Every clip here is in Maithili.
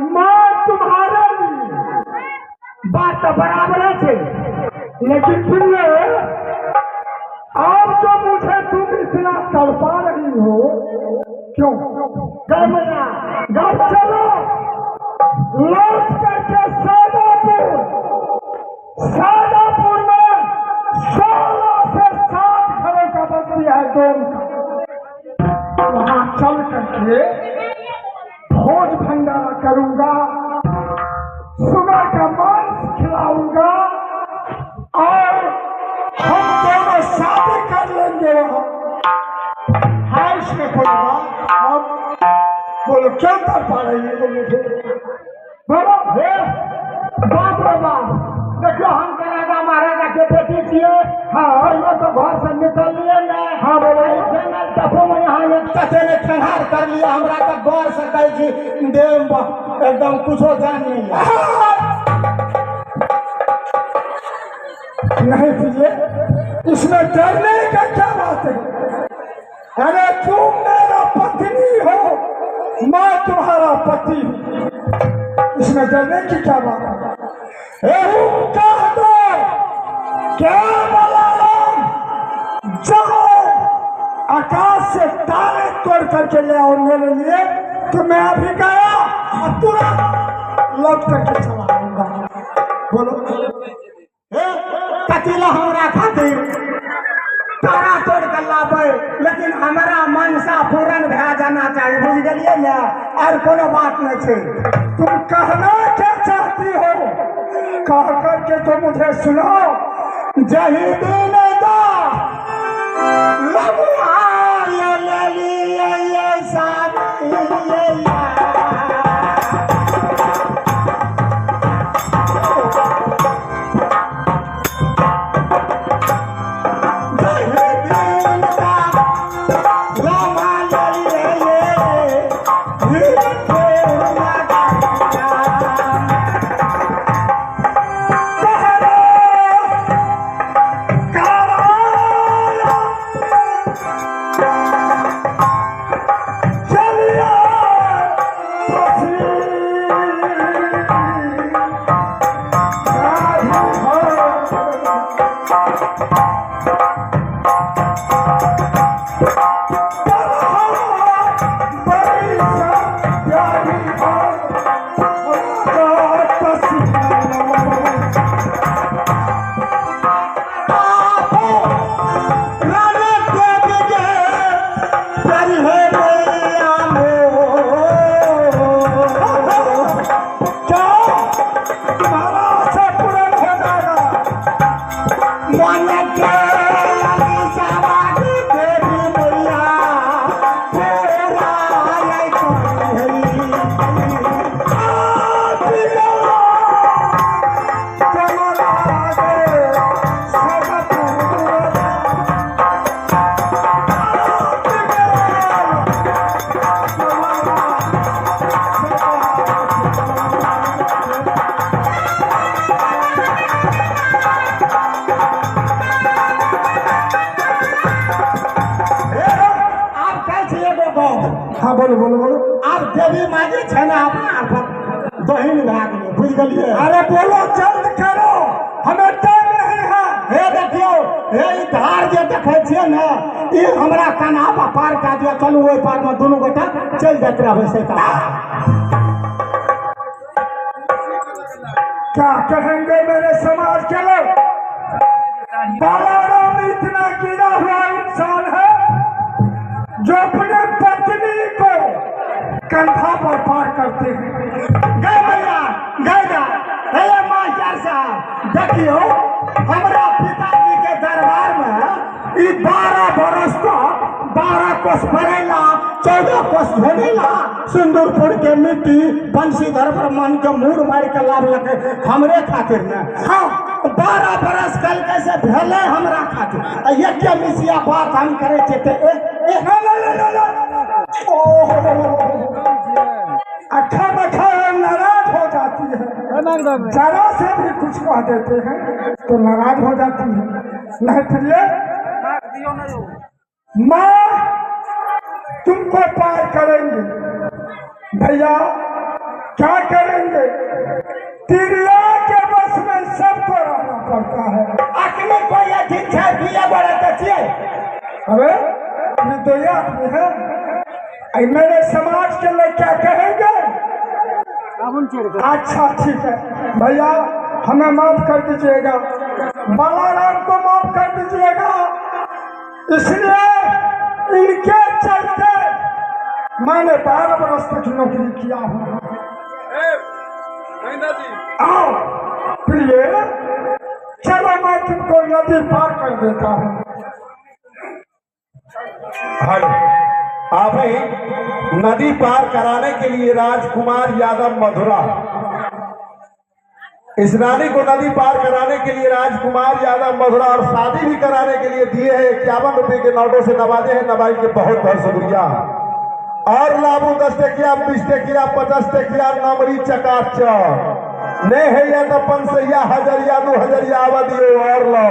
माँ तुम्हारे लिए। बात तो बराबर है, लेकिन प्रिय अब जो मुझे तुम इतना तड़पा रही हो क्यों? गए मैया घर चलो, लौट करके सादापुर, सादापुर में 16 से 7 घरों का बस्ती है डोम का, वहां चल करके भोज भंडारा करूंगा, सुगर का मांस खिलाऊंगा और हम दोनों शादी कर लेंगे वहां। है इसमें कोई बात? हम बोलो क्यों कर पा रही है मुझे? बोलो हे बाप रे बाप, देखियो हम के राजा महाराजा के बेटी छियै। हाँ कहियो तो घर से निकल लिए ने। हाँ बोलो। जंगल टपो में यहाँ एक चचे ने खेनहार कर लिया, हमरा तो गौर से कहै छी देव एकदम कुछो जान नहीं है। नहीं प्रिय, इसमें डरने का क्या बात है? अरे तुम मेरा पत्नी हो, मैं तुम्हारा पति हूँ, इसमें डरने की क्या बात है? तुम कह दो क्या बलाराम, जाओ आकाश से तारे तोड़ करके ले आओ मेरे लिए, तो मैं अभी गया और तुरंत लौट करके चला आऊंगा। बोलो कथी ला हमरा खातिर तारा तोड़ के लाबै, लेकिन हमारा मनसा पूर्ण भए जाना चाहिए, बुझ गेलियै ने? और कोनो बात नहीं छै। तुम कहना क्या चाहती हो? कह करके तो मुझे सुनाओ। जही दिन दा लबुआ ले लिए सामिया, जही दिन दा लबुआ ले लिए चलिए क्या तुम्हारा आशा पूर्ण हो जाएगा? आब कहै छी एगो गप। हाँ बोलो बोलो बोलो। आब देवी माँ जे छै ने अपना बहिन भए गेलै, बुझि गेलियै? अरे बोलो, जल्द करो, हमें टाइम नहीं है। हे देखियौ, हे ई धार जे देखै छियै ने, ई हमरा कन्हा पर पार कए दिअ, चलू ओहि पारमे दुनू गोटा चलि जाइत रहबै। से क्या कहेंगे मेरे समाज के लोग? बालाराम इतना गिरा हुआ इंसान है जो अपने पत्नी को कंधा पर पार करते हैं। गए भैया गए जा। हे मास्टर साहब देखियो, हमरा पिताजी के दरबार में ई 12 बरस तक 12 कोस पढ़ेला, 14 कोस धोनेला, सिंदूरपुर के मिट्टी बंशीधर ब्राह्मण के मूड़ मार के लावलकै हमरे खातिर ने। हाँ 12 बरस कल कैसे भेलै हमरा खातिर, आ एके मिसिया बात हम करै छियै तऽ ए ए ना ना ना ना ना, अखा मखा नाराज हो जाती है, जरा से भी कुछ कह देते हैं तो नाराज हो जाती है। नहीं प्रिय, माँ तुमको पार करेंगे। भैया क्या करेंगे, तिरिया के बस में सबको रहना पड़ता है। अखनी कोई अथी छै दुइये गोरे तऽ छियै। अरे निर्दयी आदमी है, ऐ मेरे समाज के लोग क्या कहेंगे। अच्छा ठीक है भैया, हमें माफ कर दीजिएगा, बालाराम को माफ कर दीजिएगा, इसलिए इनके चलते मैंने 12 बरस तक नौकरी किया हूँ। आओ प्रिय, चलो मैं तुमको नदी पार कर देता हूँ। हेलो, आप ही नदी पार कराने के लिए राजकुमार यादव मधुरा, इस रानी को नदी पार कराने के लिए राजकुमार यादव मधुरा और शादी भी कराने के लिए दिए हैं 51 रुपए के नोटों से नवाजे हैं। नवाई के बहुत बहुत शुक्रिया। और लाबू 10 टकिया 20 टकिया 50 टकिया नमरी चकाचक नहीं है या तो 500 हजरिया 2000 आवा दियो और लो।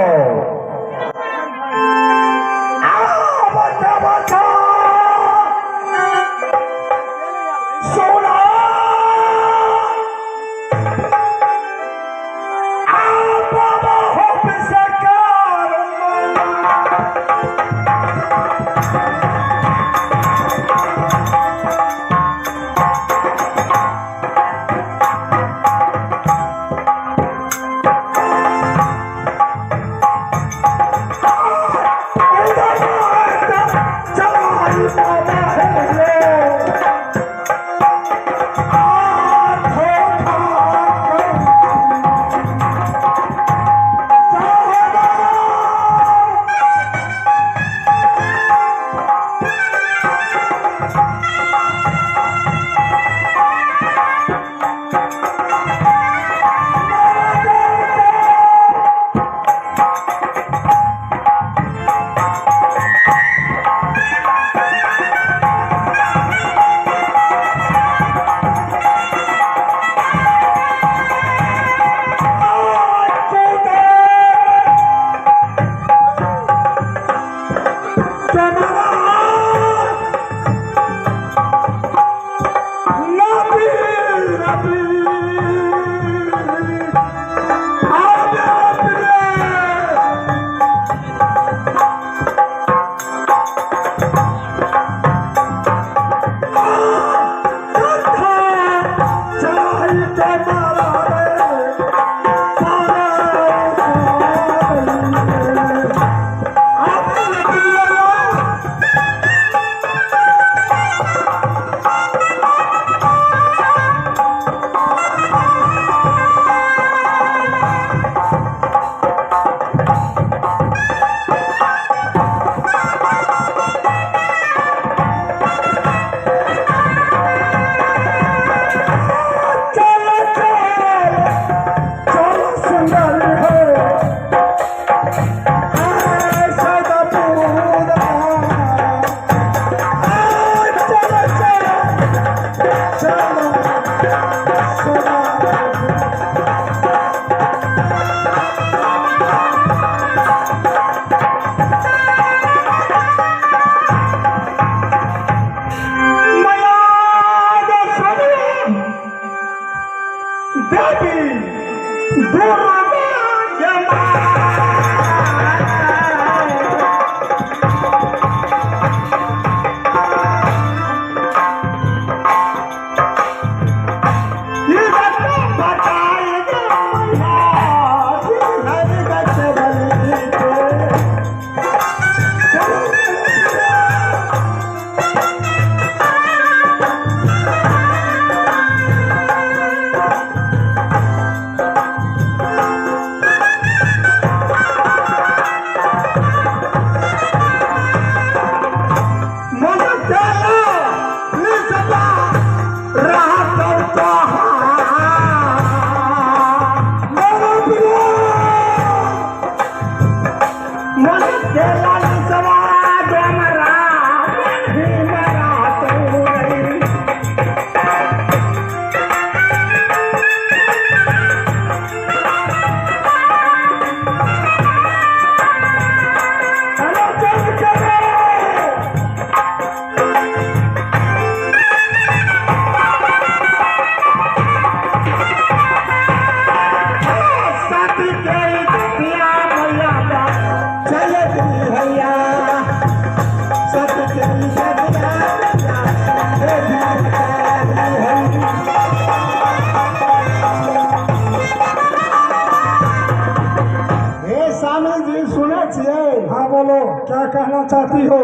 कहना चाहती हो?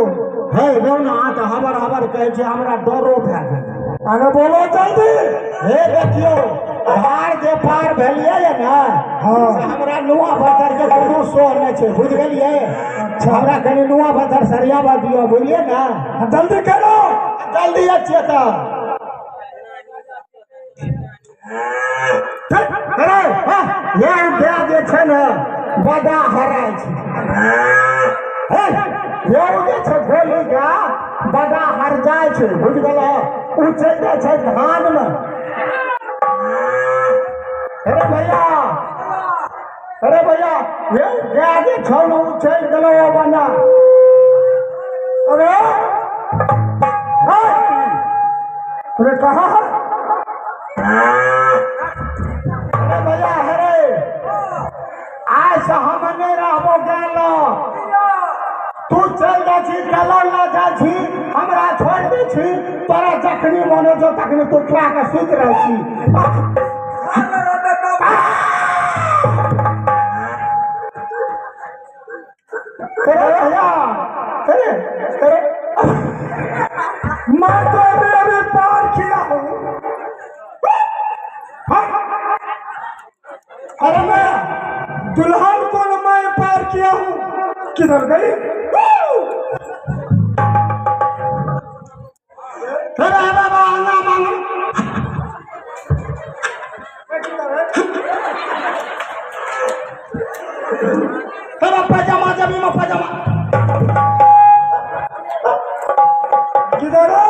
हे बोल ना तऽ हबर हबर कहै छै, हमरा डरो भए गेल। अरे बोलो जल्दी। हे देखियौ, धार जे पार भेलियै ये ने, हाँ। से हमरा नुआ भतर के कोनो सोह नहि छै, बुझि गेलियै? अच्छा। हमरा कनि नुआ भतर सरियाबा दियौ, बुझलियै ने? जल्दी करो। जल्दी छियै तऽ। अरे ये गाय जे छै ने बड़ा हराइ छै। हे ये जे छै भोली गाय बड़ा हर जाइ छै, बुझि गेलौ? ओ चलि जाइ छै धानमे। अरे भैया, अरे भैया, ये गाय जे छौ ने ओ चलि गेलौ बना। अरे अरे कहाँ है? अरे भैया, अरे आइ से हम नहि रहबो गेलो। तू चलि जाइ छी, गलो लऽ जाइ छी, हमरा छोड़ि दै छी। तोरा जखनी मन होइ छौ तखनी तू खा कऽ सुति रहै छी। अरे भैया, अरे अरे मैं तो अभी अभी पार किया हूँ। अरे मैं दुल्हन को मैं पार किया हूँ, किधर गई? अरे बाबा, आना मांग। अरे पजामा जमी में पजामा किधर है?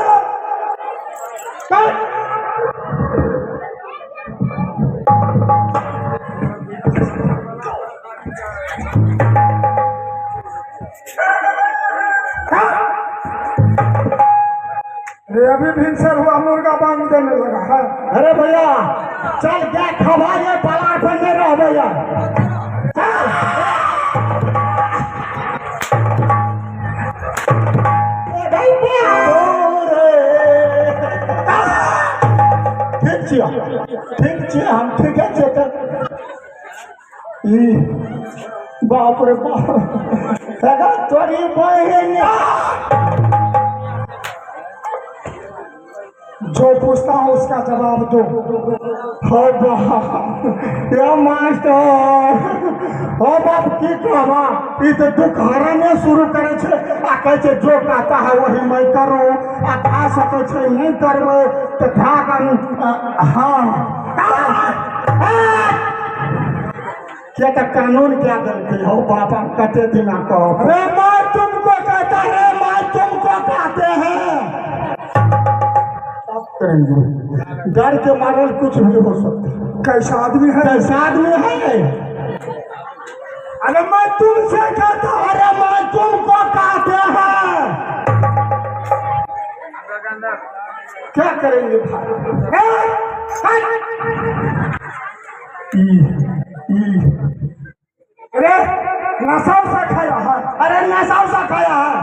अरे अभी भिनसर हुआ, मुर्गा बांध देने लगा है। अरे भैया चल गया खवा, ये पलार पर नहीं रह भैया। ठीक छियै, ठीक छियै, हम ठीके छियै। तऽ ई बाप रे बाप, अगर तोरी बहिन। जो पूछता हूँ उसका जवाब दो। हो बाप, यो मास्टर, हो बाप, की कहबा, ई तऽ दुख हरने शुरू करै छै आ कहै छै जो कहता है वही मैं करूँ, आ खा सकै छै नहि करबै तऽ खा कऽ। हाँ, किया तऽ कानून क्या देलकै? हो बाप, हम कते दिना कहब। अरे मैं तुमको कहता अरे मैं तुमको कहते हैं, करेंगे डर के मारल कुछ भी हो सकता है। कैसा आदमी है? कैसा आदमी है? अरे मैं तुमसे कहता। अरे मैं तुमको कहते हैं, क्या करेंगे भाई? ई ई अरे नशा उसा खाया है? अरे नशा उसा खाया है।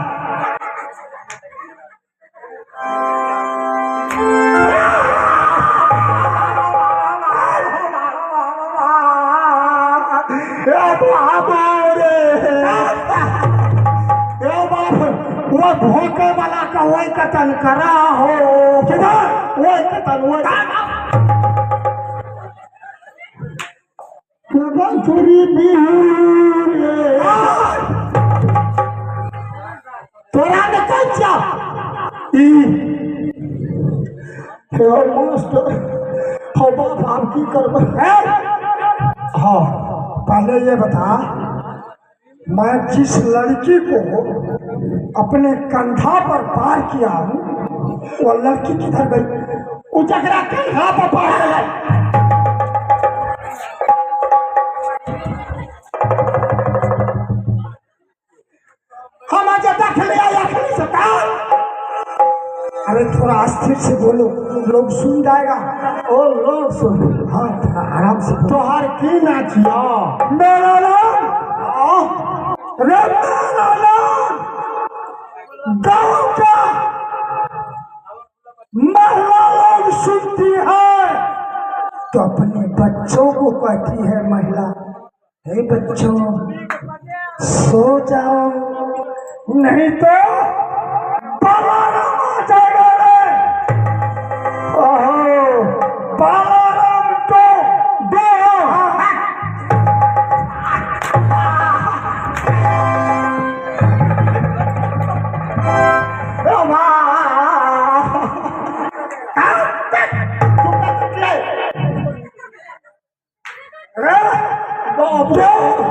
ए बाप रे, ए बाप, वो भोंके वाला का वही कतन करा हो। किधर? वही कतन, वही चोरी बिहार तोरा ने कच्चा। ई हे मास्टर, हो बाप, आप की करबै? हाँ, पहले ये बता, मैं जिस लड़की को अपने कंधा पर पार किया हूँ वो लड़की किधर गई? उ जकरा कंधा पर पार केलै, हम आज देखलियै अखनी से का। अरे थोड़ा स्थिर से बोलो, लोग सुन जाएगा। ओ लोग सुन। हाँ, आराम से बोलो। तोहर की नाचिया? मेरा नाम, अरे मेरा नाम गांव का महिला लोग सुनती है तो अपने बच्चों को कहती है महिला, हे बच्चों सो जाओ, नहीं तो बालाराम आ जाएगा रे। ओहो बालाराम तो दो।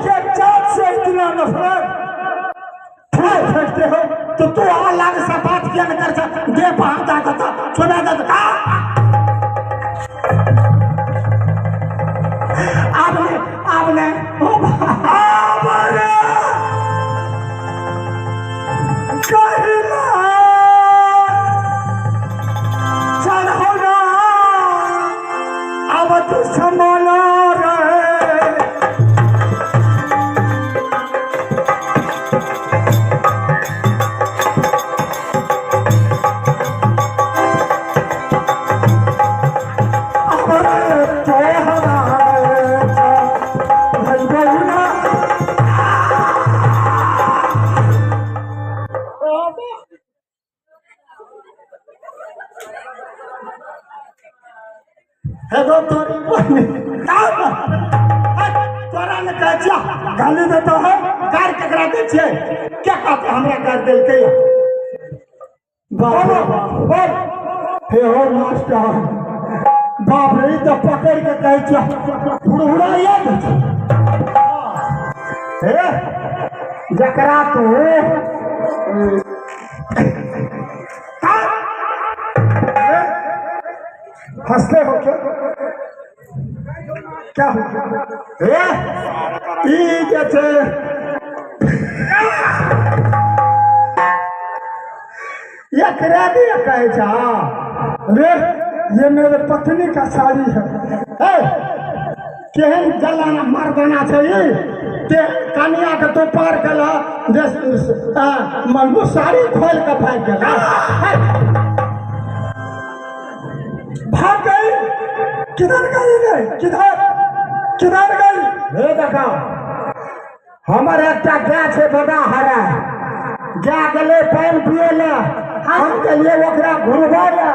के जात से इतना नफरत फेंकते हो तो तू अलग से बात किया न कर दे पहाड़ जाता था सुना जाता। आपने चढ़ोना अब तो संभाला रहे। तोरा ने कहै छियै गाली देता है, गार केकरा दै छियै? क्या कहते हमरा गार देलकै? बाप रे हे हो मास्टर, बाप रे तो पकड़ के कहै छियै हुड़हुड़ाइया दै छै। हे जकरा तू हंसते हो क्या? क्या हो गया? ई जे छै एकरा दिया कहै छ। रे ये मेरे पत्नी का साड़ी है। ए केहन जलाना मर्दाना छै ई ते कनिया के तो पार गेला जे मनु साड़ी खोल के भागि गेला। भाग गई? किधर गई रे? किधर किधर गई? हे देखो हमर एकटा गाय छै बड़ा हरा गाय गेलै पानि पिए ले, हम गेलियै ओकरा घुरबै ले,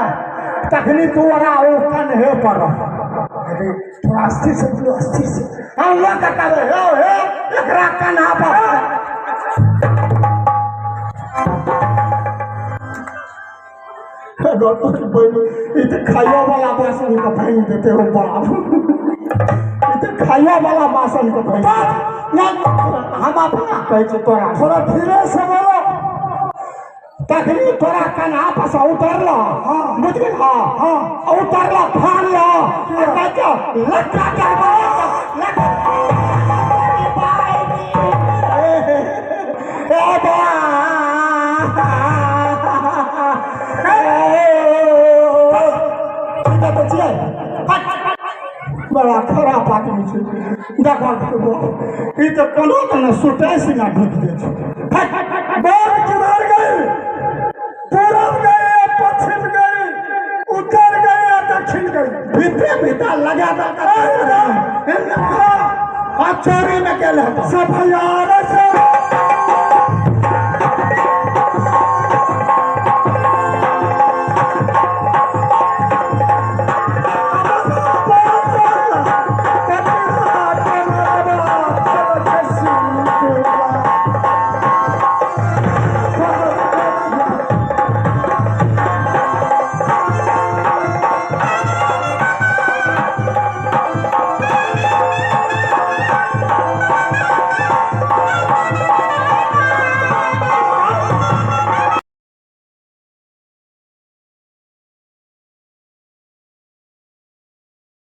तखनी तू ओकरा ओ कन्हे पर। अरे थोड़ा अस्थिर से बोलो, अस्थिर से। हम लोग के कहबै हे हे एकरा कन्हा पर। खाइयो वाला बासन के भांग देते हो बाप, खाइयो वाला बासन के भांग नहीं हम अपना कहै छी तोरा। थोड़ा धीरे से बोलो। तखनी तोरा कन्हा पर से उतरल, बुझ गेल? हाँ हाँ उतरल फाड़ल लक्का बड़ा खराब आदमी छै। देखो ई तो कोनो ने सुतै से ना ढुकि दै छै। बाप किधर गई? पूरब गई, पश्चिम गई, उत्तर गई, दक्षिण गई। भीतरे भीतर लगा दल चोरी में गेल हेतौ। सब यार